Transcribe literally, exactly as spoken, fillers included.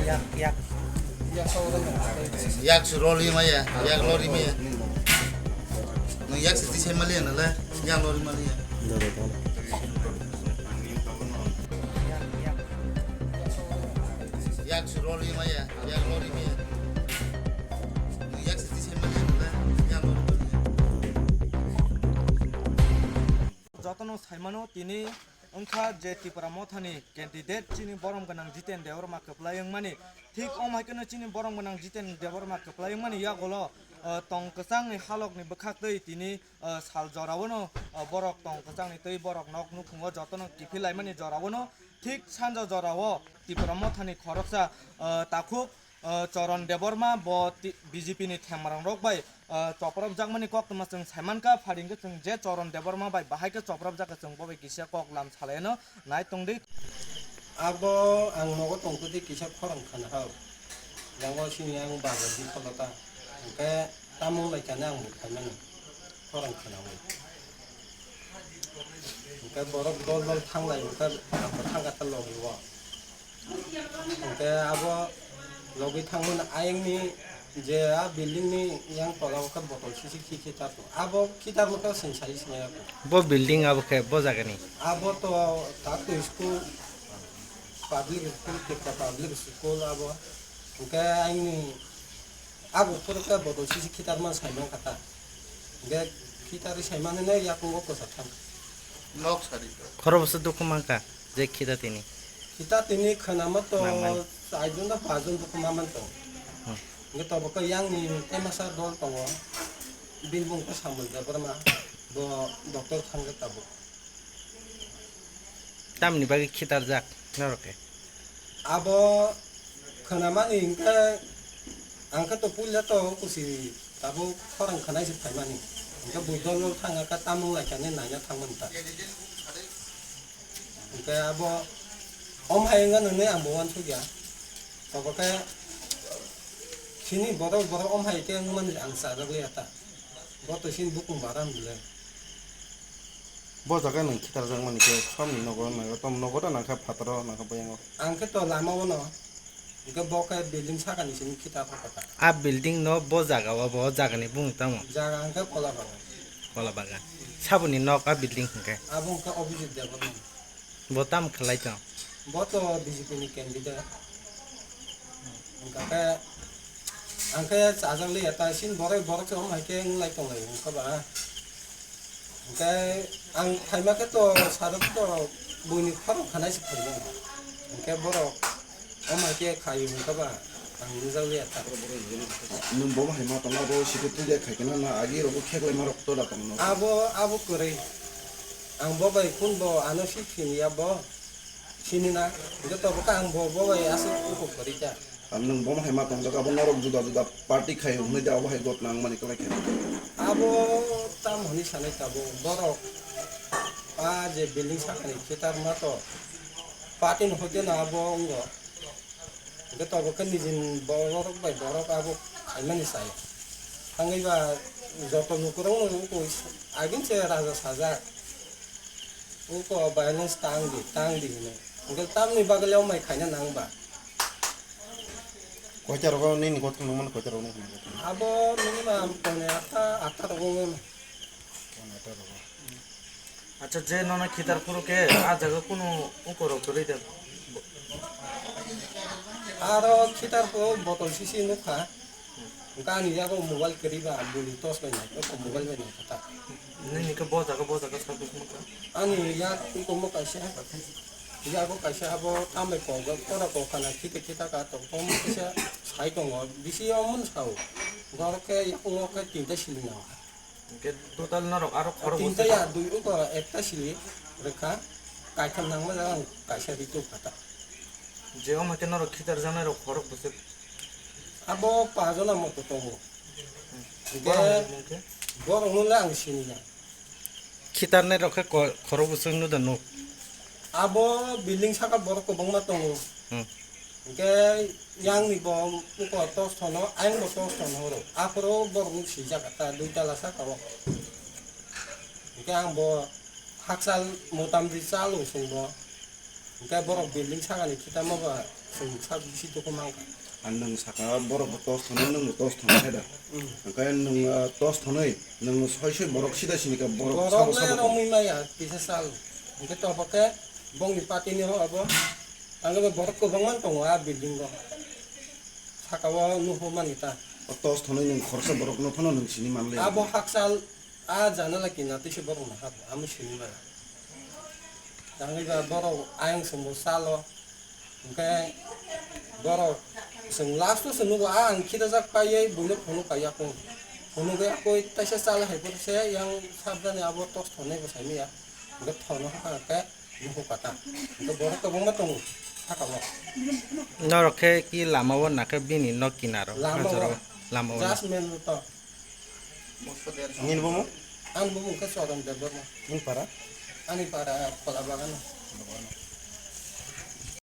Yak, yak. Yak se roli maya, yak lori maya. Nwng yak se tisai maliya nalai, yak lori maliya. Yak se roli maya, yak lori maya. Nwng yak se tisai maliya nalai, yak lori maliya. Jotono saimano tini wngkha je Tipra Mothani candidate chini borom gwnang Jiten Debbarma kwplai wngmani. Thik omo hai kheno chini borom gwnang Jiten Debbarma kwplai wngmani yagulo, ah, tong kwchangni halokni bwkhaktwi tini, ah, sal joraono, ah, borok tong kwchangni twi borok nok nukhungo jotono kiphil laimani joraono thik sanja jorao Tipra Mothani khoroksa, ah, takhuk, ah, Choron Debbarma bo ti-, B J P ni themrang rok bai, ah, chopropjakmani koktwma chwng saimankha, phadingkhe chwng je Choron Debbarma bai bahai khe chopropjakha chwng bo bai kisa kok lam salaino nai tongdi. Abo ang nogo tongkhe kisa khorang khana hao. Yango sini ang bazar di kholota. Hwnkhe tamung lai kani ang bo phaimani khorang khana hao. Hwnkhe borok dol dol thanglai hwnkhe ang bo thangkha ta logi o. Hwnkhe abo logwi thangmani ayangni je a building ni yang tola o khe botol sisi khi khi ta tongo. Abo khitar mokhe sing sai sini abo. Bo building abo khe bo jaga ni? Abo to ta to school, public school, Tipra public school abo. Hwnkhe ayangni abo phuru khe botol sisi khitar man sai man kha ta. Hwnkhe khitarwi sai man hwnwi yakungo kwchak thang. Nok sari. Khoro bwswk dukhu man kha? Je khita tini. Khita tini khwnama to nangmani. Chaijon da pajon dukhu ma man tong. Hmm. Hwnkhe tobo khe yang ni tei masa dol tongo. Bini bung khe Samuel Debbarma. Bo doctor thang khe tabuk. Tamni bagwi khitarjak norok khe? Abo khwnamani hwnkhe ang khe to puila to kusi tabuk khorang khwnai se phaimani. Hwnkhe bui dol dol thang kha tamung lai kha nai naina thangmani ta. Hwnkhe abo om hai wngya nwnwi ang bo uansukya. Tobo khe chini borok borok om hai khe wngmani ang chajak liya ta. Bo to chini bukung bara hwn bwle. Bo jaga nwng khitarjakmani khe somni nogo nangkha, tom nogo da nangkha, phataro nangkha, boyango. Ang khe to lama o no. Hwnkhe bo khe building sakani simi khitar kha kota. A building no bo jaga o, bo jagani bumung tamo? Jaga hwnkhe Kola Bagan. Kola Bagan. Saboni nok a building hwnkhe? Abo hwnkhe Abhijit Debbarma. Bo tam khlai tong? Bo to B J P ni candidate. Hwnkhe ang khe chajak liya ta, sin borok borok se om hai khe wng lai tong lai wngkha ba. Hwnkhe ang phaima khe to saro to buini khorang khanai se phaimani. Hwnkhe borok om hai khe khai wngkha ba ang nujak liya ta. Nwng bo hai ma tong abo site puja khai kana na agi rogo kheklai ma rok to da tong no. Abo, abo kwrwi. Ang bo bai kun bo ano si phini ya bo. Sini na, hwnkhe tobo khe ang bo, bo bai aswk kuphuk kwrwi kha. Ang nwng bono hai ma tongjak, abo norok juda juda party khai hwnwi de, abo hai gotna wngmani kwlai khe. Abo tamo hwnwi sanai tabuk, borok a je building sakani khitar ma to party ni hoite no abo wngo. Hwnkhe tobo khe nijini borok bai borok abo khaimani sai. Thangwi ba joto lukurokno wngo, agin se raja sajak. Ungko violence tang di, tang di hino. Hingke tamni bagwi o mai khaina nang ba? Koita rogo nini gotthang nangmani koita rogo nangmani gotthang? Abo minimum pone atta, atta rogo nangmani. Pone atta rogo. Acha, je nono khitar phuru khe, ah jaga kunu ungko rok kwrwi de? Aro khitar phuru botol sisi nukha. Hwnkhe ani yago mobile kwrwi ba, bwlwi torch bai nai, oko mobile bai nai kha ta. Nini khe bo jaga, bo jaga sa dukma kha? Ani yak iko mo kaisa, yago kaisa abo tambai kok, tora kok khana khita khita ka tong, tong kisa sai tongo, bisi omo sao. Borok khe yakungo khe tinta sili nang kha. Hwnkhe total norok aro khorok tinta bwswk? Ya dui oko ekta sili rwkha, kaitham nangma jaga ang kaisa ri tuk kha ta. Je omo khe norok khitar janai rok khorok bwswk? Abo pajona moto tongo. Hwnkhe borok ni mung khe? Borok no le ang sini ya. Khitarnai rok khe ko-, khorok bwswk no da nuk? Abo building saka borok kwbangma tongo. Hmm. Hwnkhe yang ni bo uko tos thono, ayang bo tos thono horo. Aphuru borok no sijak ta dui tala saka o. Hwnkhe ang bo hakchal motamdi chalo chwng bo. Hwnkhe borok building sakani khitamo ba chwng sak bisi dukhu mankha. Ang nwng saka borok bo tos thonwi, nwng bo tos thonwi khe da. Hmm. Hwnkhe nwng, ah, tos thonwi, nwng soi soi borok sida sini khe borok sabo sabo romwi maya kisa sal. Hwnkhe tobokhe bongni party ni ho abo. Ang bo borok kwbangma tongo a building o. Saka o nuhu mani ta. O tos thonwi nwng khoroksa borok no phano nwng sini manle. Abo hakchal A janala kinatwi se borok no habo, amo sini maya. Tangwi ba borok ayang chwngbo chalo. Hwnkhe borok chwng last o chwng nugo, a ang khidajak paiwi buino phunuk pai yakung. Phunugwi akoi taisa chala hai phuru se yang sabjani abo tos thonai bo saimaya. Hwnkhe thono hakha khe nuhu kata. Hwnkhe borok kwbangma tongo saka o. Norok khe ki lama o nakhe bini nok kinaro? Lama o. Lama o. Just main road o. Nini bumu? Ani bumu khe Soron Debbarma. Nini para? Ani para Khola Bagano.